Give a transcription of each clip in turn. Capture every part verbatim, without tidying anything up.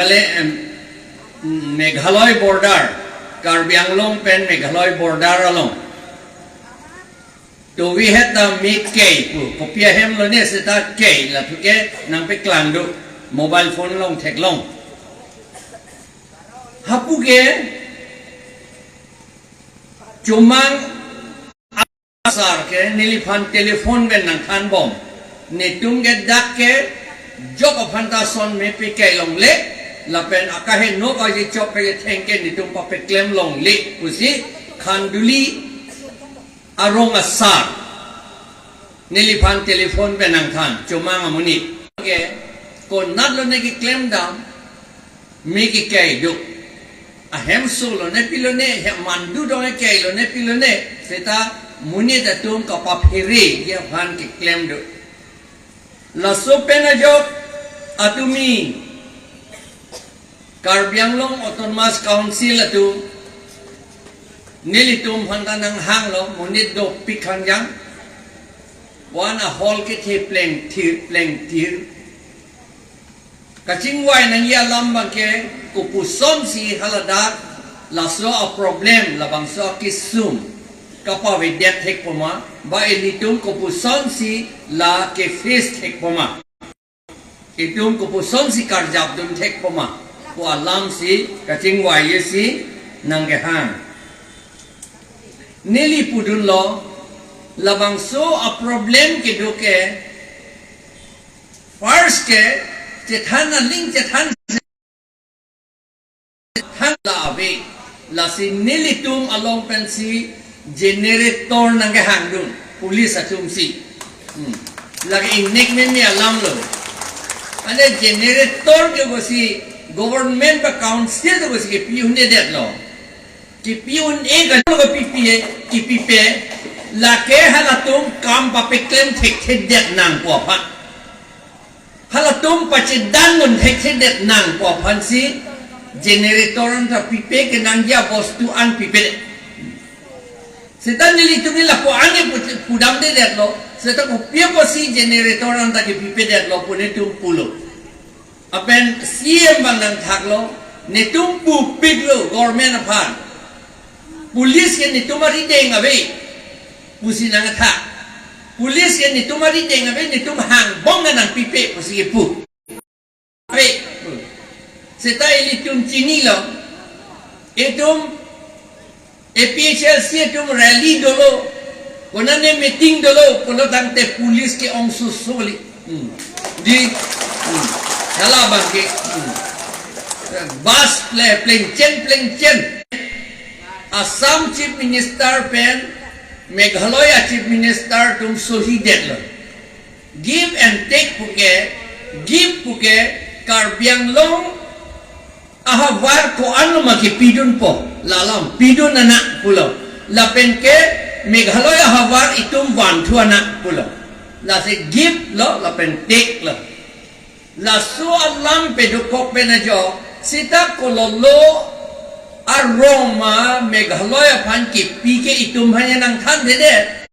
Meghalaya, em, Meghalaya border, Karbi Anglong pen Meghalaya border along. To we had the make kei pu, kopi ahem lone seta kei, la thuke nangpeklang do, mobile phone along theklong. Hapu ke, Chomang asar ke neliphan telephone pen nangthanbom. Netum ke dak ke jok aphan ta son mepi kelongle, lapen akaheno kaji chok ketheng ke netum papeklem longle pusi Khanduli arong asar neliphan telephone pen nangthan, Chomang amonit. Ke konat lone keklem dam, me kekei do. Ahemso lone pilone, he mandu dong kei lone pilone, seta monit atum kapaphere aphan keklem do. Laso pen ajok atumi Karbi Anglong Autonomous Council atum nelitum aphan ta nanghanglo, monit dopik khangjang. Wan ahol kethe plengthir, plengthir. Kachingvai nangji alam abangke, kopusonsi haladak laso a-problem, labangso akesung kapavedet thekpo ma, ba ilitum kopusonsi la ke-face thekpo ma, itum kopusonsi karjapdun thekpo ma pu alamsi kachingvaiji si nangkehang. Neli pudunlo, labangso a-problem kedo ke, first ke, chethan aling chethan, chethan la ave, lasi nelitum along pensi generator nangkehangdun, police atumsi. Hmm. Lake ingnek meme alamlo. Ane generator ke pusi government ba council ke pusi kepi un-edetlo. Kepi un-e ka lo kepipe, kepipe, lake halatum kam papeklem thekthedet nangpo aphan. Halatum pachedandun thekthedet nangpo aphansi generator anta pipe, kenangji abostu an pipe. Seta nelitum ni lapu an ke pu-, pudamdedetlo, seta kopi apotsi generator anta kepipedetlo pu netum pulo. Lapen C M abang nangthaklo, netum pupiklo government aphan. Police ke netum arideng ave pusi nangthak. Police ke netum arideng ave, netum hangbom nangpipe pusi kepu ave. Seta ilitum chinilo. Itum A P H L C atum rally dolo, konane meeting dolo, pulo tangte police ke-ong susu kali. Hmm. Di, hmm. Hala abangke, hmm. Bus ple-, plengchen, plengchen. Assam Chief Minister pen Meghalaya Chief Minister atum sohidetlo. Give and take puke, give puke, Karbi Anglong ahavar ko-an lo ma kepidunpo, la alam pidun anak pulo. Lapen ke Meghalaya ahavar itum vanthu anak pulo. Lasi give lo, lapen take lo. Laso alam pedokok pen ajok, seta kololo arong ma Meghalaya aphan kepi ke itum aphan nangthanthedet.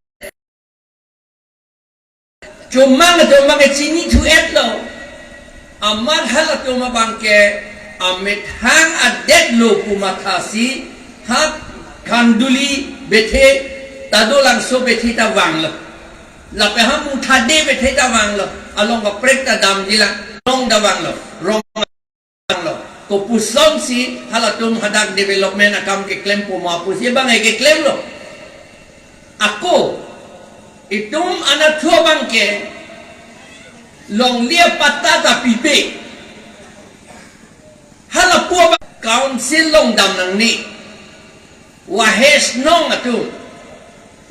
Chomang atum abangke chinithu-etlo. Amat halatum abangke amethang adetlo pu mathasi ha Khanduli bethe ta dolangso bethe ta vanglo. Lapen ha Muthade bethe ta vanglo. Along kaprek ta damjilang. Rong ta vanglo. Rong lo. Kopusonsi halatum hadak development akam keklempo ma pusi abang keklemlo. Ako, itum anatthu abangke longle apatta ta pipe. Halapu abang council along dam nangne. Wahes nong atum,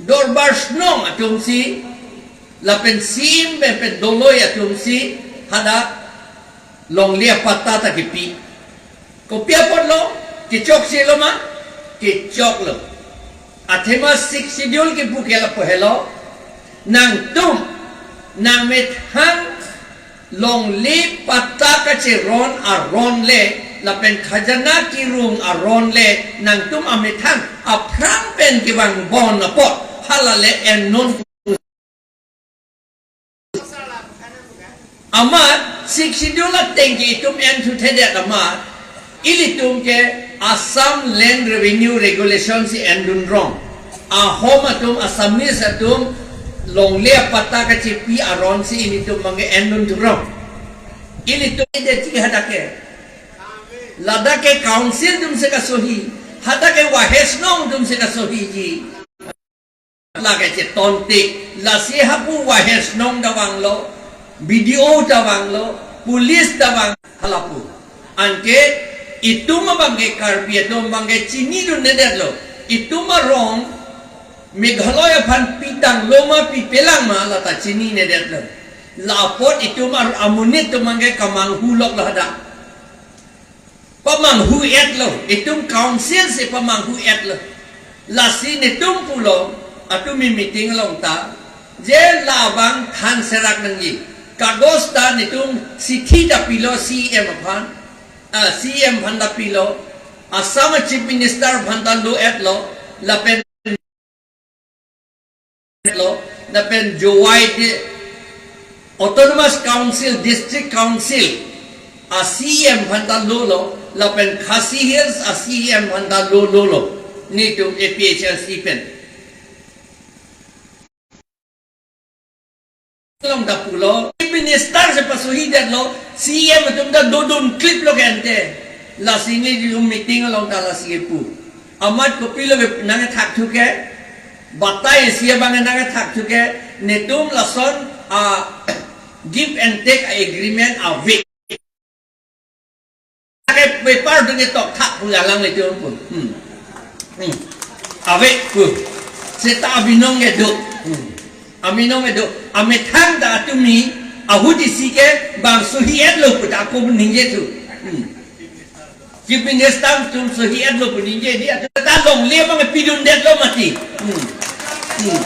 Dorbar Snong atumsi, lapen C M pen pen doloi atumsi, hadak longle apatta ta kepi. Kopi apotlo, kechokselo ma, kechoklo. Athema Sixth Schedule kepu ke lapu helo, nangtum, nangmethang longle patta kacheron aron le, lapen khajana kirung aron le, nangtum amethang aphrang pen kevangbom apot, hala le ennon. Amat Sixth Schedule ateng ke itum enthuthedet amat, ilitum ke Assam Land Revenue Regulation si endun rong. Ahom atum, Assamese atum longle apatta kachepi aron si ilitum abang ke endun thu rong. Ilitum ide chi hadak ke. Ladak ke council atum si kasohi, hadak ke Wahesnong atum si kasohiji. Lake chetonte, lasi hapu Wahesnong ta vanglo, B D O ta vanglo, police ta vang halapu. Anke itum abang ke Karbi atum abang ke chinidundedetlo. Itum arong Meghalaya aphan pitanglo ma pipelang ma lata chininedetlo. La apot itum ar amonit atum abang ke kamanghu loklo hadak. Pamanghu-etlo, itum council si pamanghu-etlo. Lasi netum pulo, atumi meeting along ta, je labang than serak nangji. Kagos ta netum chithi ta pilo C E M aphan, ah, C E M aphan ta pilo, Assam Chief Minister aphan ta lo-etlo, lapen lo, lapen Jowai de Autonomous Council, District Council a C E M aphan ta lolo, lapen Khasi Hills a C E M aphan ta lo lolo, netum A P H L C pen. Along ta pulo, Chief Minister si pasohidetlo, C E M atum ta dodun kliplo ke ante. Lasi netum meeting along ta lasi kepu. Amat kopilo ke nangkethakthu ke, batai isi abang nangkethakthu ke, netum lason a give and take agreement ave. Ke paper dun ketok thak pu alanglitum pu. Hmm. Hmm. Ave pu. Seta abinong kedo. Hmm. Abinong kedo. Amethang ta atumi ahut isi ke bang sohi-etlo pu ta ako ningje thu. Hmm. Chief Minister atum sohi-etlo pu ningje di, atum ta longle abang pidundetlo mati. Hmm. Hmm.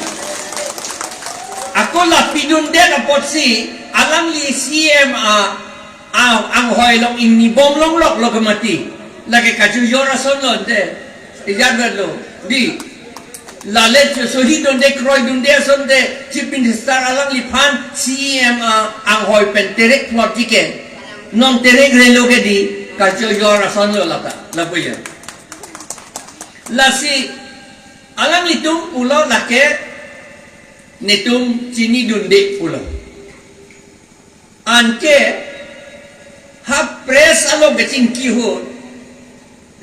Ako la pidundet apotsi alangli C E M a, a, anghoi along ingni bomlong loklo ke mati. Lake kachojor asonlo ante. Ijat verlo. Di. Lale cho sohidunde kroidunde asonte Chief Minister alangliphan C E M a anghoi pen terek plot ji ke. Non terek relo ke di, kachojor asonlo lata, lapu ya. Lasi alanglitum pulo lake netum chinidunde pulo. Anke ha press along kachingki ho.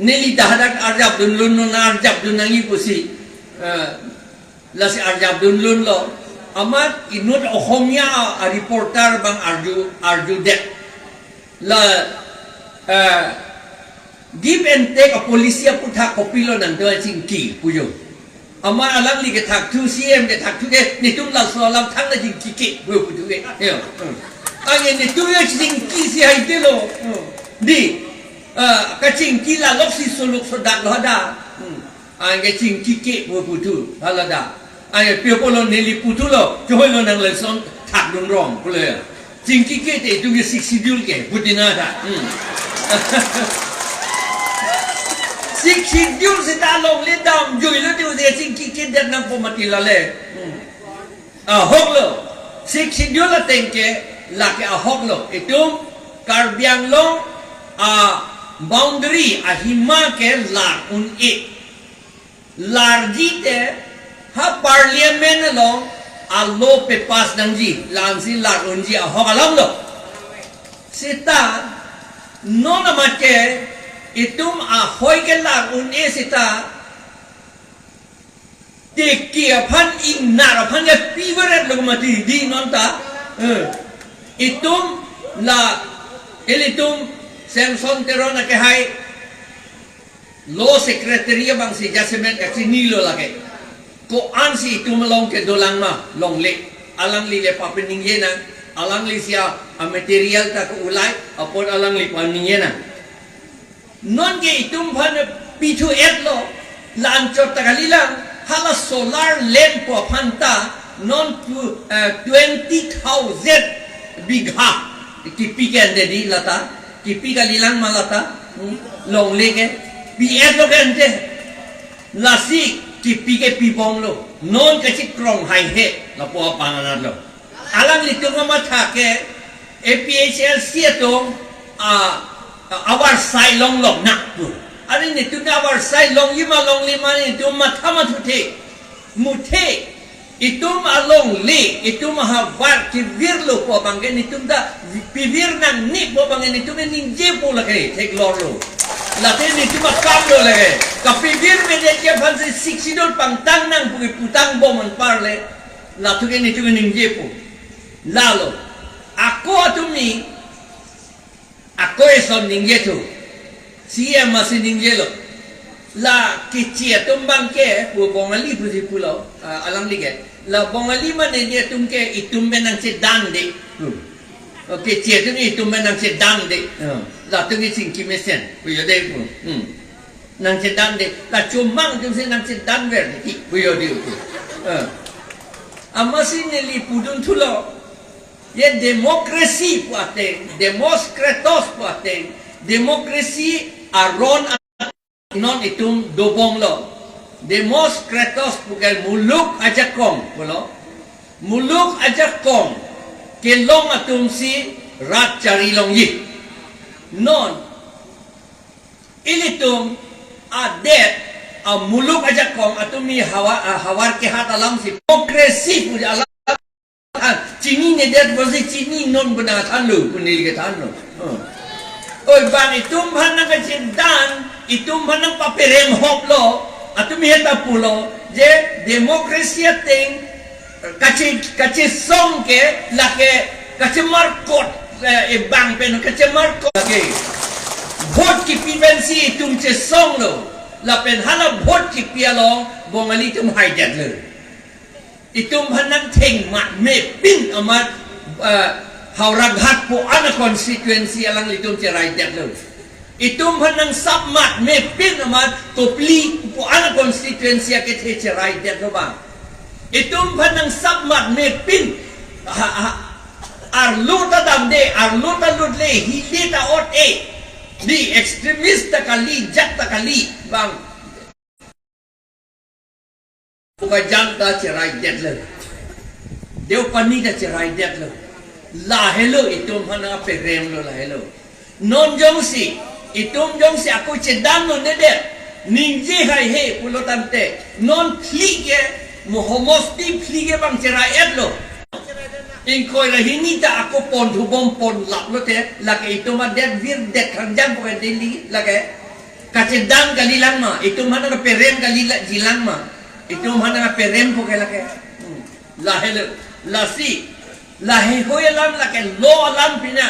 Neli ta hadak arjapdunlun, non arjapdun nangji pusi. Eh, lasi arjapdunlunlo. Amat inut Ohomia a, a reporter abang arju, arjudet. La, eh, give and take a policy aputhak kopilo nangtum chingki pu jo. Amat alangli kethakthu, C E M kethakthu ke, netum laso alam thang na chingki ke pu puthu ke. Yo. Hmm. Anke netum yo chingki si haitelo. Hmm. Di. Ah, kachingki la loksi soluk sodaklo hadak. Hmm. Anke chingki ke pu puthu, hala da. Anke pio pulo neli puthulo, chohoilo nang lason thakdun rong pulo ya. Chingki ke te itum ke Sixth Schedule ke, putina da. Hmm. Sixth Schedule seta longle damjuilo te ute chingki kedet nangpo mati lale. Hmm. Ahoklo. Sixth Schedule ateng ke lake ahoklo. Itum Karbi Anglong a boundary ahima ke lar un-e. Larji te ha parliament along a law papass nangji, la-ansi lar unji ahok alamlo. Seta non amat ke itum ahoi ke lar un-e seta tiki aphan ingnar aphan ke pivaretlo mati di non ta. Eh. Itum la, ilitum Samson Teron akehai Law Secretary abangsi jasemet kachinilo lake. Ko-ansi itum along kedolang ma longle. Alangli le papeningje nang. Alangli si a material ta ko-ulai apot alangli paningje nang. Non ke itum aphan pithu-etlo, la-anchot ta kalilang, hala solar lamp pu aphan ta, non tu, eh, twenty thousand bigha kipi ke ande di lata, kipi kalilang ma lata, hmm, longle ke, pi-etlo ke ante, lasi kipi ke pibomlo, non kachikrong haihe, lapu aphan anatlo. Alanglitum amatha ke, A P H L C atum a, a, avarsai longlok nang pu. Are netum avarsai longji ma longle ma netum matha mathu the. Muthe, itum alongle, itum ahavar kevirlo pu abangke netum ta pivir nangne pu abangke netum ningjepo lake theklorlo. Lake netum akamlo lake. Kapivirvedet ke aphansi Sixth Schedule pangtang nang pu putang bom anparle. Latum ke netum ningjepo. Lalo. Ako atumi, ako eson ningjethu. C M asi ningjelo. La Keche atum abangke pu Bongali pusi pulo, ah, alangli ke. La Bongali mane dia atum ke itum pen nangchedande. Hmm. O Keche atum itum pen nangchedande. Hmm. Latum ke chingki mesen. Pujo de pu. Hmm. Nangchedande. La Chomang atumsi nangchedanver di. Pujo de pu. Hmm. Amatsi neli pudunthulo. Ye democracy pu ateng, Demos Kratos pu ateng, democracy aron a-, non itum dobomlo. Demos Kratos puke muluk ajakong pulo. Muluk ajakong kelong atumsi rat chari longji. Non ilitum adet amuluk ajakong atumi hawa-, a, havar kehat alamsi democracy pu alam. Ah, chininedet pusi chini non bena thanlo, pu neli ke thanlo. Oh. Oi, bang itum aphan nangkachedan, itum aphan nangpaperem hoplo, atumi heta pulo, je democracy ateng, kache, kachesong ke, lake, kachemarkot, eh, e bang pen, kachemarkot lake. Vote kipi pensi itum chesonglo, lapen hala vote kipi along, Bongali atum haidetlo. Itum aphan nangtheng matmepin amat, eh, Howraghat pu an a-constituency alanglitum cheraidetlo. Itum aphan nangsap matmepin amat Kopili pu an a-constituency akethe cheraidetlo bang. Itum aphan nangsap matmepin ha, ha, arlo ta damde, arlo ta lutle, hile ta ot-e. Di extremist ta kali, jat ta kali bang. Bokajan ta cheraidetlo. Deopani ta cheraidetlo. Lahelo itum aphan nangperemlo lahelo. Non jongsi, itum jongsi ako chedan non dedet. Ningje haihe pulo tangte. Non phli ke, mo homosti phli ke bang cherai-etlo. Ingkoi ra hini ta ako pon thubom pon laplo te. Lake itum adet virdet khangjang pu ke Delhi lake. Kachedan kalilang ma, itum aphan nangperem kali la jilang ma, itum aphan nangperem pu ke lake. Hmm. Lahelo, lasi, lahei hoi alam lake lo alam pina,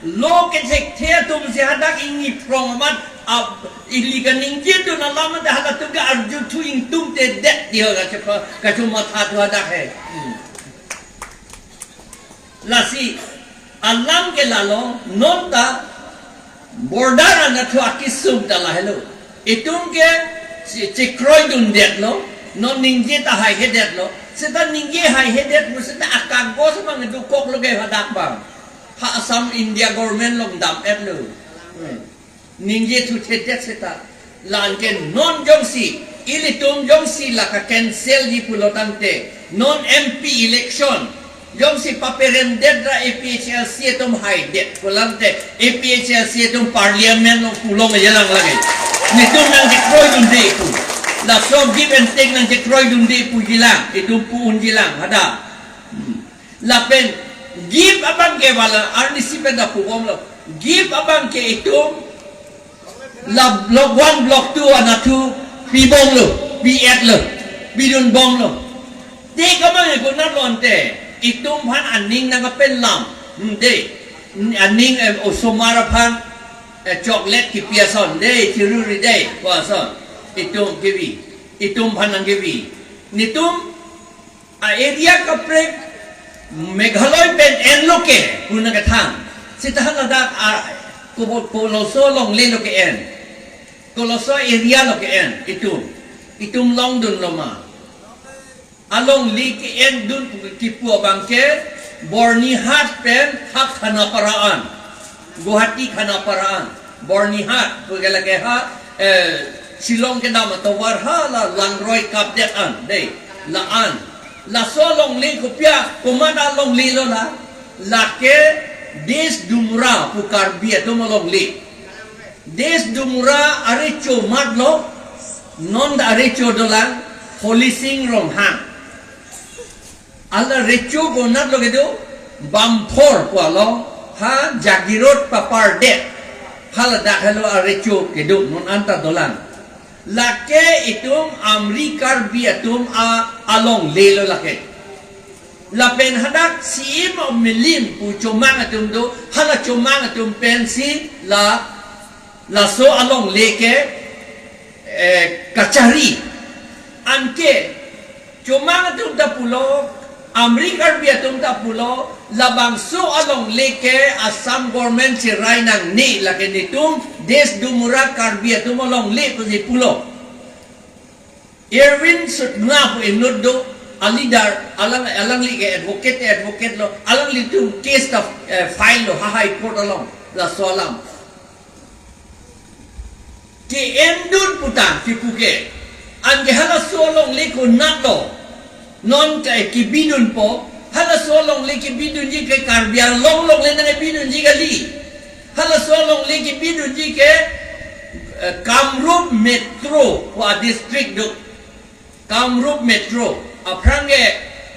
lo kethekthe atumsi hadak ingni phrong amat, ab, ili kaningjedun alam ta halatum ke arjuthu ingtumtedet dia kacho, kachomathathu hadak he. Hmm. Lasi, alam ke lalo, non ta border anatthu akesung ta lahelo. Itum ke che-, chekroidundetlo, non ningje ta haihedetlo. Seta ningje haihedet pu seta akagos mang dokoklo ke hadak bang. Ha Assam India government along dam-etlo. Hmm. Ningje thuthedet seta. La-an ke non jongsi, ilitum jongsi la ka-cancel ji pulo tangte, non M P election, jongsi paperemdet ra A P H L C atum haidet pulo tangte, A P H L C atum parliament along pulong jelang lake. Netum nangchekroidunde pu. Laso give and take nangchekroidunde pu jilang, itum pu-un jilang, hadak. Hmm. Lapen, give abang ke wala, arnisi pen ta pubomlo. Give abang ke itum, la block one, block two anatthu pibomlo, pi-etlo, pidunbomlo. Te kamang e konat lo ante, itum aphan aning nangkapelam, hmm, de, aning, eh, osomar aphan, eh, chocolate kipi ason, de, chiruri de, pu ason, itum kevi, itum aphan nangkevi. Netum, a-area kaprek Meghalaya pen enlo ke, pu nangkethan. Seta haladak a, ko-, koloso longle lo ke-en. Koloso area lo ke-en, itum. Itum longdunlo ma. Alongle ke-endun kipu abang ke, Byrnihat pen ha Khanapara an. Guwahati Khanapara an, Byrnihat, pu ke lake ha, eh, Shillong kedam atovar ha la langroi kapdet an, de, la-an. Laso longle kopi a, komat alongle lo la, lake Desh Dumra pu Karbi atum alongle. Desh Dumra arecho matlo, non ta arecho dolang, Holising Ronghang. Hala recho konatlo kedo, Bamphor pu along, ha Jagirot Papardet. Hala dak helo arecho kedo, non anta dolang. Lake itum Amri Karbi atum a alongle lo lake. Lapen hadak Siem of Milim pu Chomang atum do, hala Chomang atum pensi la, laso alongle ke, eh, kachari. Anke Chomang atum ta pulo, Amri Karbi atum ta pulo, labangso alongle ke Assam government cherai nangne, lake netum Desh Dumra Karbi atum alongle pusi pulo. Erwin Sutnga pu inut do, a leader, alang, alangli ke advocate, advocate lo, alanglitum case ta, eh, file lo, ha High Court along, laso alam. Ke-endun pu tangte puke. Anke halaso alongle konatlo. Non ke kebidunpo. Halaso alongle kebidunji ke Karbi Anglong alongle nangkebidunji kali. Halaso alongle kebidunji ke, eh, Kamrup Metro pu a district do. Kamrup Metro, aphrang ke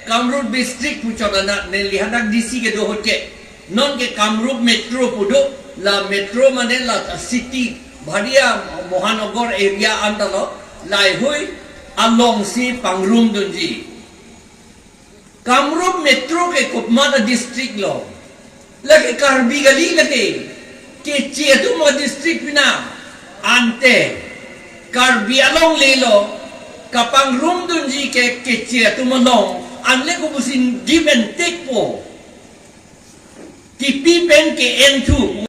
Kamrup District pu chot anat, neli hadak D C kedo ahut ke. Non ke Kamrup Metro pu do, la metro mane la city, bharia Mohanagar area anta lo, laheihui alongsi pangrumdunji. Kamrup Metro ke komat a district lo. Lake Karbi kali lake. Keche atum a district pina. Ante Karbi alongle lo. Kapangrumdunji ke Keche atum along. Anle kopusi give and take po. Kipi pen ke-en thu.